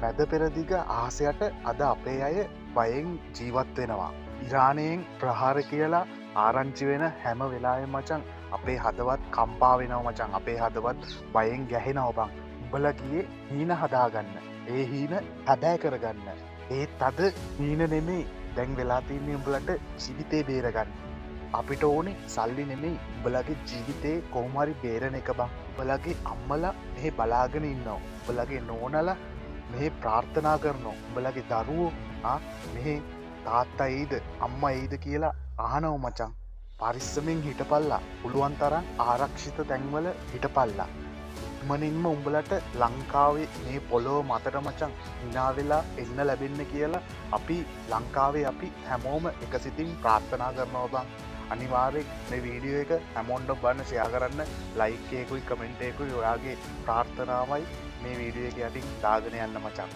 මැද පෙරදිග අහස යට අද අපේ අය බයෙන් ජීවත් වෙනවා. ඉරානයෙන් ප්‍රහාර කියලා ආරංචි වෙන හැම වෙලාවෙම මචං අපේ හදවත් කම්පා වෙනවා මචං. අපේ හදවත් බයෙන් ගැහෙනවා බං. උඹලා ගියේ හීන හදාගන්න. ඒ හීන හැබෑ කරගන්න. ඒත් අද හීන නෙමෙයි දැන් වෙලා තින්නේ උඹලට ජීවිතේ බේරගන්න. අපිට ඕනේ සල්ලි නෙමෙයි, උඹලගේ ජීවිතේ කොහොම හරි බේරන එක බං. උඹලගේ අම්මලා මෙහෙ බලාගෙන ඉන්නවා. උඹලගේ නෝනලා මෙහෙ ප්‍රාර්ථනා කරනවා. උඹලගේ දරුවෝ මෙහෙ තාත්තා එයිද අම්මා එයිද කියලා අහනවා මචං. පරිස්සමෙන් හිටපල්ලා. පුළුවන් තරම් ආරක්ෂිත තැන්වල හිටපල්ලා. ඉක්මනින්ම උඹලට ලංකාවේ මේ පොළොව මතට මචං හිනා වෙලා එන්න ලැබෙන්න කියලා අපි ලංකාවේ අපි හැමෝම එකසිතින් ප්‍රාර්ථනා කරනවා බං. අනිවාර්යෙන් මේ වීඩියෝ එක හැමෝටම බලන්න ෂෙයා කරන්න, ලයික් එකකුයි කමෙන්ට් එකකුයි ඔයාගේ ප්‍රාර්ථනාවයි මේ වීඩියෝ එක යටින් දාගෙන යන්න මචං.